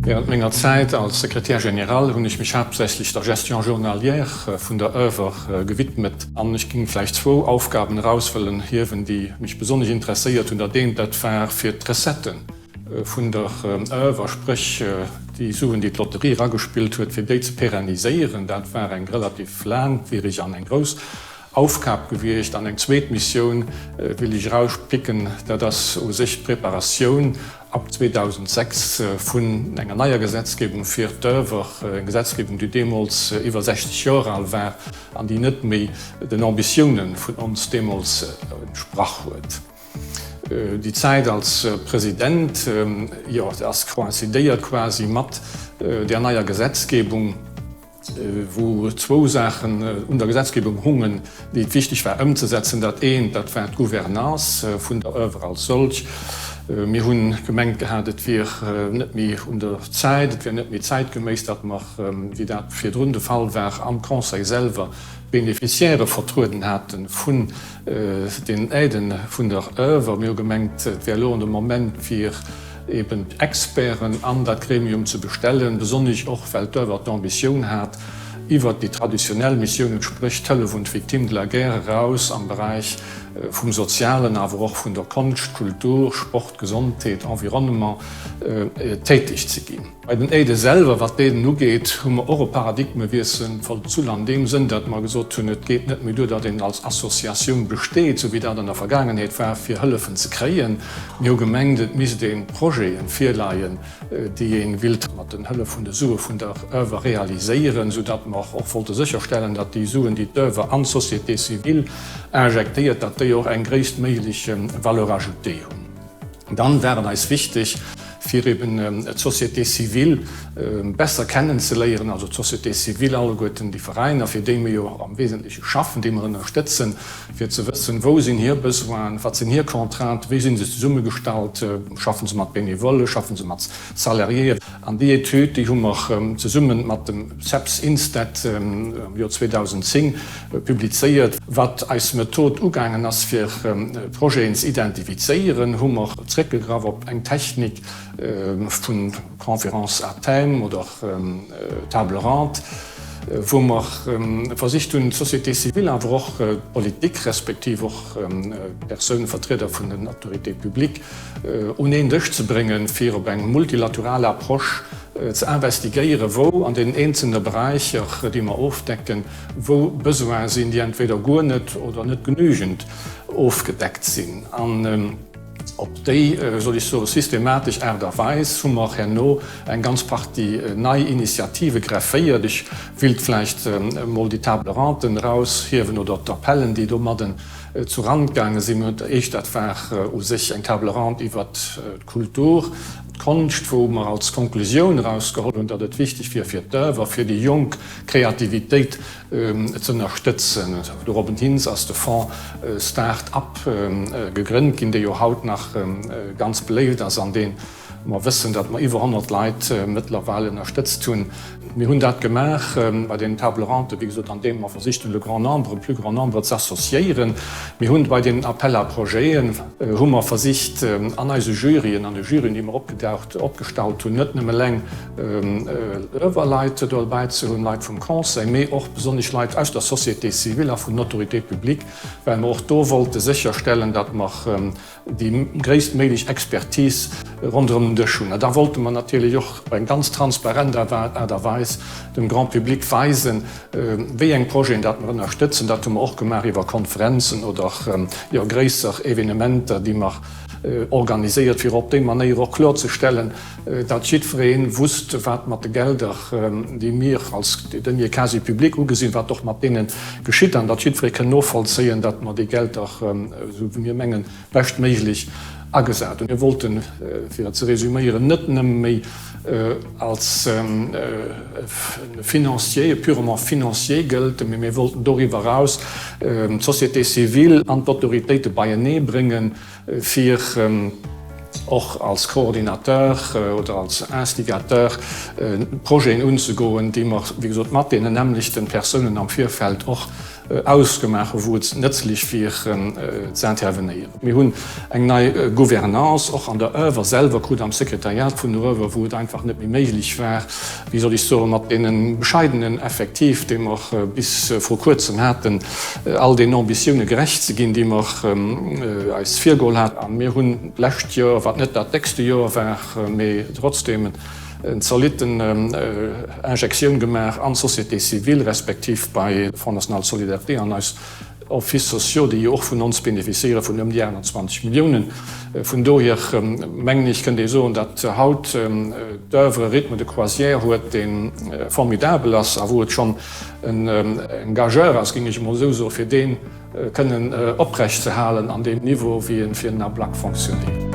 Während menger Zäit als Secrétaire général hunn ech mech haaptsächlech der Gestion journalière vun der Oeuvre gewidmet. An ech géing vläicht zwou Aufgaben eraus wëllen hiewen, déi mech besonnesch interesséiert hunn. Dat eent, dat war fir d'Recetten vun der Oeuvre, spréch déi Suen, déi d'Lotterie eragespillt huet, fir déi ze pérenniséieren. Dat war eng relativ laangwiereg an eng grouss Aufgab gewiescht. An eng zweet Missioun will ech erauspicken, dat ass u sech d'Preparatioun ab 2006 vun enger neier Gesetzgebung fir d'Oeuvre, eng Gesetzgebung, déi deemools iwwer 60 Joer al war an déi net méi den Ambitiounen vun ons deemools entsprach huet. Déi Zäit als President, jo, ass coïncidéiert quasi mat där neier Gesetzgebung. wou zwou Saachen un der Gesetzgebung hungen, déi et wichteg war ëmzesetzen. Dat eent, dat war d'Gouvernance vun der Oeuvre als solch. Mir hu gemengt gehat, et wier net méi un der Zäit, et wär net méi zäitgeméiss, datt mer, wéi dat virdrun de Fall war, am Conseil selwer d'Beneficiairë vertrueden hate vun den Aiden vun der Oeuvre. Mir hu gemengt, et wär elo an de Moment, fir eben Experten an dat Gremium ze bestellen, besonnesch och well d'Oeuvre d'Ambitioun hat, iwwert déi traditionell Missiounen, spréch d'Hëllef un d'Victimes de la guerre, eraus am Beräich vum Sozialen, awer och vun der Konscht, Kultur, Sport, Gesondheet, Environnement tätig ze ginn. Bei den Aidë selwer, wat d'Aiden ugeet, hu mer och e Paradigmewiessel vollzunn an deem Sënn, datt mer gesot hunn, et geet net méi duer, datt een als Associatioun besteet, esou wéi dat an der Vergaangenheet war, fir Hëllefen ze kréien. Mir hu gemengt, et misst ee Projete virleien, déi ee willt mat den Hëllef vun de Sue vun der Oeuvre realiséieren, soudatt mer och wollte sécherstellen, datt déi Suen, déi d'Oeuvre an d'Société civile injektéiert, datt déi och eng gréisstméiglech Valeur ajoutée hunn. Dann war et eis wichteg, fir eben d'Société civile besser kennenzeléieren, also d'Société civile alleguerten, déi Veräiner, fir déi mir jo am Wesentleche schaffen, déi mir ënnerstëtzen, fir ze wëssen, wou sinn hir Besoinen, wat sinn hir Contraintes, wéi si se zesummegestallt, schaffen se mat Bénévolen, schaffen se mat Salariéen. An déi Etüd, déi hu mer zesumme mat dem CEPS-INSTED am Joer 2010 publizéiert. Wat eis Method ugaangen ass, fir Projeten ze identifizéieren, hu mer zréckgegraff op eng Technik vu Conférences à thèmes oder Table ronde, wou mer versicht hunn, d'Société civile, awer och d'Politik, respektiv och Persounen, Vertrieder vun den Autorités publiques, un een Dësch ze bréngen, fir op eng multilaterale Approche ze investigéieren, wou an deenen eenzelne Beräicher, déi mer ofdecken, wou Besoine sinn, déi entweder guer net oder net genügend ofgedeckt sinn. An op déi, soll ech soen, systematesch Aart a Weis hu mer herno eng ganz Partie nei Initiative grefféiert. Ech willt vläicht emol déi Table ronde eraushiewen oder d'Appellen, déi domadden zu Rand gaange sinn. Mir hunn d'éischt, dat war u sech eng Table ronde iwwert d'Kultur, d'Konscht, wou mer als Konklusioun erausgeholl hunn, datt et wichteg wier fir d'Oeuvre, fir déi jonk Kreativitéit ze ënnerstëtzen. Doroppenhins ass de Fonds Start Up gegrënnt ginn, dee jo haut nach ganz beléift ass an deen Mer wëssen, datt mer iwwer 100 Leit mëttlerweil ënnerstëtzt hunn. Mir hunn dat gemaach bei den Table rondes, wéi gesot, andeem mer versicht hunn, le grand nombre, le plus grand nombre z'associéieren. Mir hunn bei den Appels à projeten hu mer versicht, an eise Juryen, an de Juryen, déi mer opgedaucht, opgestallt hunn, net nëmme eleng Oewerleit dobäi ze hunn, Leit vum Conseil, mee och besonnesch Leit aus der Société civile a vun den Autorités publiques, well mer och do wollte sécherstellen, datt mer déi gréisstméiglech Expertise ronderëm den Dësch hunn. A da wollte mer natierlech och op eng ganz transparent Aart a Weis dem Grand public weisen, wéi eng Projeten dat mer ënnerstëtzen. Dat hu mer och gemaach iwwer Konferenzen oder jo gréisser Evenementer, déi mer organiséiert, fir op déi Manéier och kloerzestellen, datt jiddweree wusst, wat mat de Gelder, déi mir als Deniers quasi publics ugesinn, wat och mat deene geschitt, an datt jiddweree kënn novollzéien, datt mer déi Gelder, esou wéi mir mengen, beschtméiglech agesat hunn. Mir wollten, fir et ze resüméieren, net nëmme méi als e Financier, e purement financier gëlten, mee mir wollten doriwwer eraus d'Société civile an d'Autoritéite beienee bréngen, fir och als Coordinateur oder als Instigateur Projeten unzegoen, déi mer, wéi gesot, mat deenen nämmlechten Persounen am Virfeld och. ausgemaach hu wou et nëtzlech wier ze intervenéieren. Mir hunn eng nei Gouvernance och an der Oeuvre selwer krut, am Sekretariat vun der Oeuvre, wou et einfach net méi méiglech war, wéi soll ech soen, mat deene bescheidenen Effektiv, déi mer bis vru kuerzem haten, all deenen Ambitioune gerecht ze ginn, déi mer eis virgeholl haten. A mir hunn d'lescht Joer, wat net dat déckste Joer war, mee trotzdeem en zolitten Injektioun gemaach an d'Société civile respektiv bei de Fonds national de solidarité an eis Offices sociaux, déi jo och vun ons bénéficiéiere vun ëm déi 28 Milliounen. Vun dohier, mengen ech, kënnt ee soen, datt haut d'Oeuvre e Rythme de croisière huet, dee formidabel ass a wou et schonn en Gageur ass, géing ech emol esou soen, fir dee kënnen oprecht ze halen an deem Niveau, wéi en fir den Ablack fonctionnéiert.